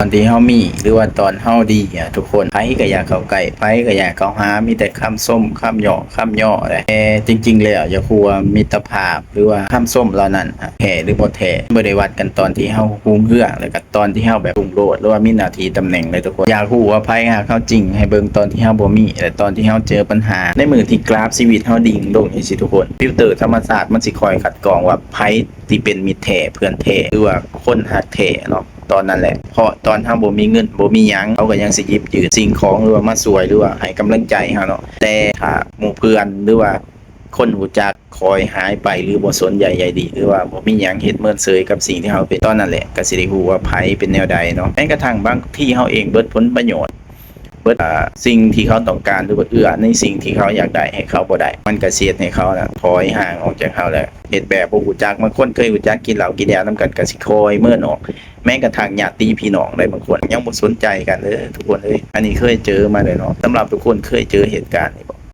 ຕອນທີ່ເຮົາມີ ຫຼືວ່າຕອນເຮົາດີອະທຸກຄົນ ໃຜກໍຢາກເຂົ້າໃກ້ ໃຜກໍຢາກເຂົ້າຫາ ມີແຕ່ຄຳຊົມ ຄຳຍ້ອງ ຄຳຍໍແຫຼະ. ແຕ່ຈິງໆແລ້ວ ຢາກຮູ້ວ່າມິດຕະພາບ ຫຼືວ່າຄຳຊົມເຫຼົ່ານັ້ນ ແທ້ຫຼືບໍ່ແທ້ ບໍ່ໄດ້ວັດກັນຕອນທີ່ເຮົາຮຸ່ງເຮືອງ ແລ້ວກໍຕອນທີ່ເຮົາແບບຮຸ່ງໂລດ ຫຼືວ່າມີໜ້າທີ່ຕຳແໜ່ງເລີຍທຸກຄົນ. ຢາກຮູ້ວ່າໃຜຮັກເຮົາຈິງ ໃຫ້ເບິ່ງຕອນທີ່ເຮົາບໍ່ມີ ແລະຕອນທີ່ເຮົາເຈີບັນຫາ. ໃນມື້ທີ່ກຣາຟຊີວິດເຮົາດິ່ງລົງຈັ່ງຊີ້ທຸກຄົນ ຟິວເຕີທຳມະຊາດມັນຊິຄອຍຄັດກອງວ່າໃຜທີ່ເປັນມິດແທ້ ເພື່ອນແທ້ ຫຼືວ່າຄົນຮັກແທ້ເນາະ ຕອນນັ້ນແຫຼະ. ເພາະຕອນເຮົາບໍ່ມີເງິນ ບໍ່ມີຫຍັງ ເຂົາກໍຍັງຊິຫຍິບຢືມສິ່ງຂອງ ຫຼືວ່າມາຊ່ວຍ ຫຼືວ່າໃຫ້ກຳລັງໃຈເຮົາເນາະ. ແຕ່ຖ້າໝູ່ເພື່ອນ ຫຼືວ່າ ຄົນຮູ້ຈັກຄອຍຫາຍໄປ ຫຼືບໍ່ສົນໃຈໃຍດີ ຫຼືວ່າບໍ່ມີຫຍັງເຮັດເມີນເຊີຍກັບສິ່ງທີ່ເຮົາເປັນ ຕອນນັ້ນແຫຼະກໍຊິໄດ້ຮູ້ວ່າໃຜເປັນແນວໃດເນາະ. ແມ່ນກະທັ້ງບາງທີເຮົາເອງເບິດຜົນປະໂຫຍດ ເບິດ ອ່າ ສິ່ງທີ່ເຂົາຕ້ອງການ ຫຼືວ່າເອື້ອໃນສິ່ງທີ່ເຂົາຢາກໄດ້ໃຫ້ເຂົາບໍ່ໄດ້ ມັນກະຊິເຮັດໃຫ້ເຂົານະຖອຍຫ່າງອອກຈາກເຮົາ ແລະເຮັດແບບບໍ່ຮູ້ຈັກ. ບາງຄົນເຄີຍຮູ້ຈັກກິນເຫຼົ້າກິນຢານຳກັນ ກະຊິຄອຍເມີນອອກ. ແມ່ນກະທັ່ງຍາດຕິພີ່ນ້ອງໄດ້ ບາງຄົນຍັງບໍ່ສົນໃຈກັນເດີທຸກຄົນເອີຍ. ອັນນີ້ເຄີຍເຈີມາເລີຍເນາະ. ສຳລັບທຸກຄົນເຄີຍເຈີເຫດການນີ້